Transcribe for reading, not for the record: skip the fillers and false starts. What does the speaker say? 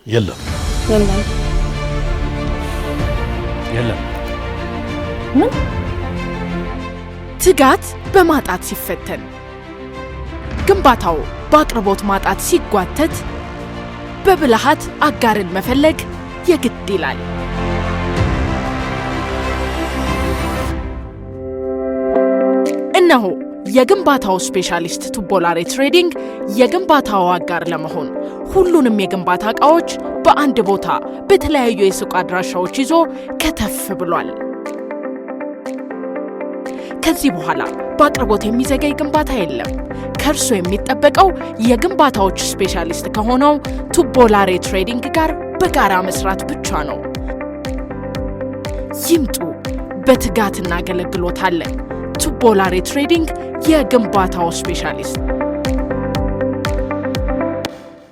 የለም። የለም። የለም። ምን? ትጋት በማጣት ሲፈተን፣ ግንባታው በአቅርቦት ማጣት ሲጓተት፣ በብልሃት አጋርን መፈለግ የግድ ይላል። እነሆ የግንባታው ስፔሻሊስት ቱቦላሬ ትሬዲንግ የግንባታው አጋር ለመሆን ሁሉንም የግንባታ ዕቃዎች በአንድ ቦታ በተለያዩ የሱቅ አድራሻዎች ይዞ ከተፍ ብሏል። ከዚህ በኋላ በአቅርቦት የሚዘገይ ግንባታ የለም። ከእርሶ የሚጠበቀው የግንባታዎች ስፔሻሊስት ከሆነው ቱቦላሬ ትሬዲንግ ጋር በጋራ መስራት ብቻ ነው። ይምጡ፣ በትጋት እናገለግሎታለን። ቱቦላሬ ትሬዲንግ የግንባታው ስፔሻሊስት።